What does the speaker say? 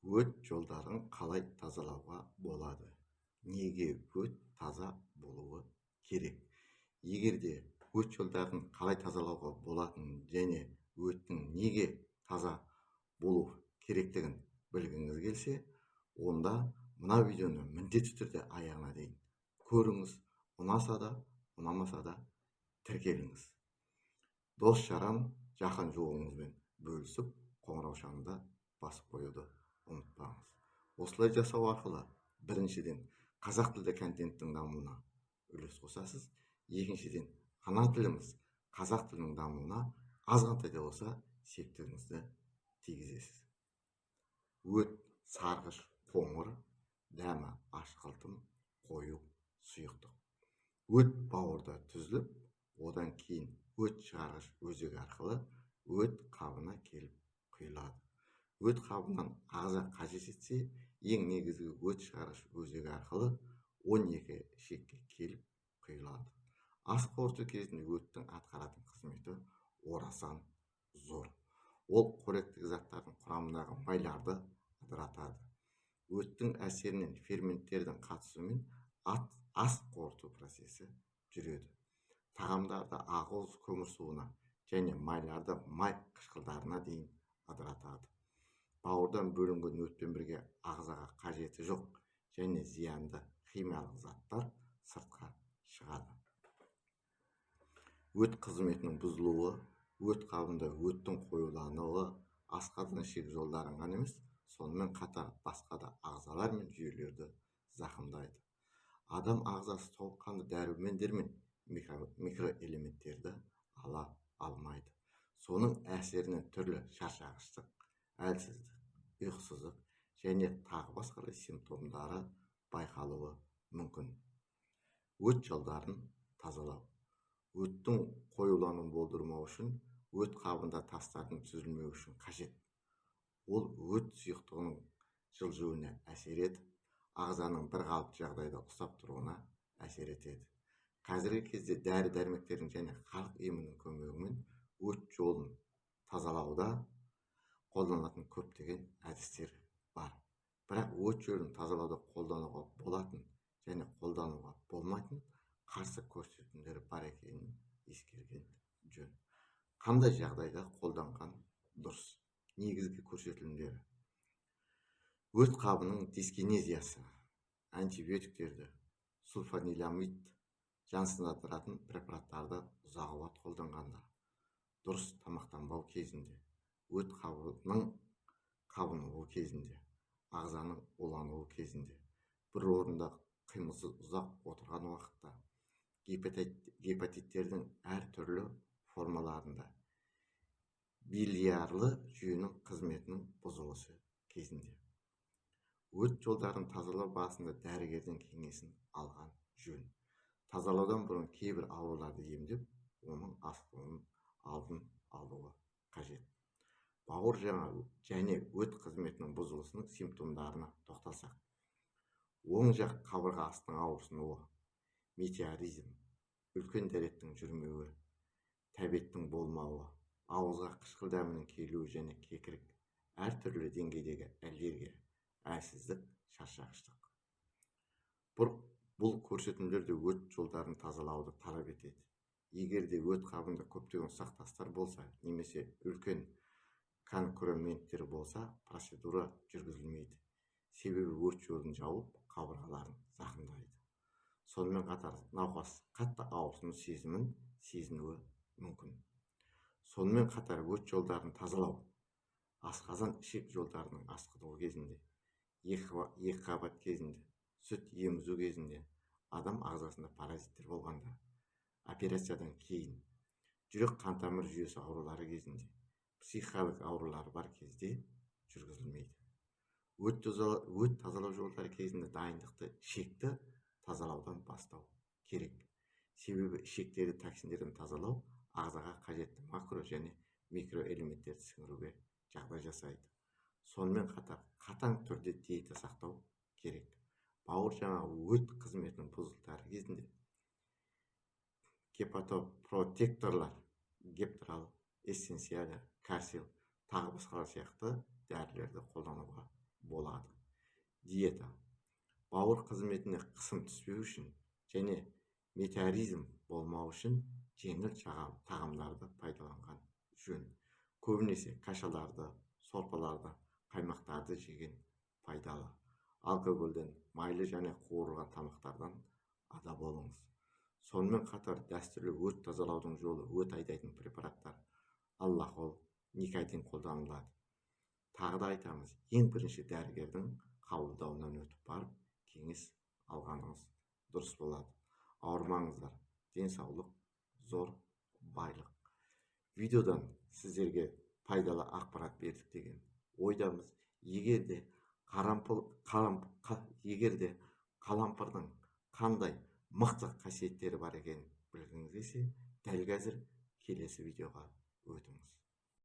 Өт жолдарын қалай тазалауға болады? Неге өт таза болуы керек? Егер де өт жолдарын қалай тазалауға болатынын және өттің неге таза болу керектігін білгіңіз келсе, онда мына видеоны міндетті түрде аяғына дейін көріңіз. Ұнаса да, ұнамаса да тіркеліңіз. Дос жаран, жақын жуығыңызбен бөлісіп, қоңыраушаны да басып қоюды ұмытпаңыз. Осылай жасау арқылы біріншіден, қазақ тілді контенттің дамуына үлес қосасыз, екіншіден, ана тіліміз қазақ тілінің дамуына азғантай да болса септігіңізді тигізесіз. Өт сарғыш қоңыр, дәмі ашқылтым қою сұйықтық. Өт бауырда түзіліп, одан кейін өт шығарғыш өзек арқылы өт қабына келіп құйылады. Өт қабынан ағза қажет етсе, ең негізгі өт шығарғыш өзегі арқылы 12 ішекке келіп құйылады. Ас қорыту кезінде өттің атқаратын қызметі орасан зор. Ол қоректік заттардың құрамындағы майларды ыдыратады. Өттің әсерінен ферменттердің қатысуымен ас қорыту процесі жүреді. Тағамдарды ақуыз көмірсуына және майларды май қышқылдарына дейін ыдыратады. Бауырдан бөлінген өтпен бірге ағзаға қажеті жоқ және зиянды химиялық заттар сыртқа шығады. Өт қызметінің бұзылуы, өт қабында өттің қоюлануы асқазан ішек жолдарын ғана емес, сонымен қатар басқа да ағзалар мен жүйелерді зақымдайды. Адам ағзасы толыққанды дәрумендер мен микроэлементтерді ала алмайды. Соның әсерінен түрлі шаршағыштық, әлсіздік, ұйқысыздық және тағы басқа симптомдары байқалуы мүмкін. Өт жолдарын тазалау. Өттің қоюлануын болдырмау үшін, өт қабында тастардың түзілмеуі үшін қажет. Ол өт сұйықтығының жылжуына әсер етіп, ағзаның бір қалыпты жағдайда ұстап тұруына әсер етеді. Қазіргі кезде дәрі-дәрмектердің және халық емінің көмегімен өт жолын тазалауда қолданылатын көптеген әдістер бар. Бірақ өт жолын тазалауда қолдануға болатын және қолдануға болмайтын қарсы көрсетімдері бар екенін ескерген жөн. Қандай жағдайда қолданған дұрыс? Негізгі көрсетілімдері: өт қабының дискинезиясы, антибиотиктерді, сульфаниламид, жансыздандыратын препараттарды ұзақ уақыт қолданғанда, дұрыс тамақтанбау кезінде, өт қабының қабынуы кезінде, ағзаның улануы кезінде, бір орында қимылсыз ұзақ отырған уақытта, гепатиттердің әр түрлі формаларында, билиарлы жүйенің қызметінің бұзылысы кезінде. Өт жолдарын тазалау барысында дәрігердің кеңесін алған жөн. Тазалаудан бұрын кейбір ауруларды емдеп, оның асқынуын алдын алуы қажет. Бауыр және өт қызметінің бұзылысының симптомдарына тоқталсақ: оң жақ қабырға астының ауырсынуы, метеоризм, үлкен дәреттің жүрмеуі, тәбеттің болмауы, ауызға қышқыл дәмінің келуі және кекірік, әртүрлі деңгейдегі аллергия, әлсіздік, шаршағыштық. Бұл көрсетімдер де өт жолдарын тазалауды талап етеді. Егер де өт қабында көптеген ұсақ тастар болса немесе үлкен конкременттер болса, процедура жүргізілмейді. Себебі өт жолын жауып, қабырғаларын зақымдайды. Сонымен қатар науқас қатты ауырсыну сезімін сезінуі мүмкін. Сонымен қатар өт жолдарын тазалау асқазан ішек жолдарының асқынуы кезінде, екі қабат кезінде, сүт емізу кезінде, адам ағзасында паразиттер болғанда, операциядан кейін, жүрек қан тамыр жүйесі аурулары кезінде, психикалық аурулары бар кезде жүргізілмейді. Өт тазалау жолдары кезінде дайындықты ішекті тазалаудан бастау керек. Себебі ішектерді токсиндерден тазалау ағзаға қажетті макро және микроэлементтерді сіңіруге жағдай жасайды. Сонымен қатар қатаң түрде диета сақтау керек. Бауыр жаңа өт қызметінің бұзылыстары кезінде гепатопротекторлар, гептрал, эссенциале, карсил, тағы басқалар сияқты дәрілерді қолдануға болады. Диета. Бауыр қызметіне қысым түспеу үшін және метеоризм болмау үшін жеңіл тағамдарды пайдаланған жөн. Көбінесе кашаларды, сорпаларды, қаймақтарды жеген пайдалы. Алкогольден, майлы және қуырылған тамақтардан ада болыңыз. Сонымен қатар дәстүрлі өт тазалаудың жолы өт айдайтын препараттар, аллахол, никотин қолданылады. Тағы да айтамыз, ең бірінші дәрігердің қабылдауынан өтіп барып, кеңес алғаныңыз дұрыс болады. Ауырмаңыздар, денсаулық зор байлық. Видеодан сіздерге пайдалы ақпарат бердік деген ойдамыз. Егер де қалампырдың қандай мықты қасиеттері бар екенін білгіңіз келсе, дәл қазір келесі видеоға өтіңіз.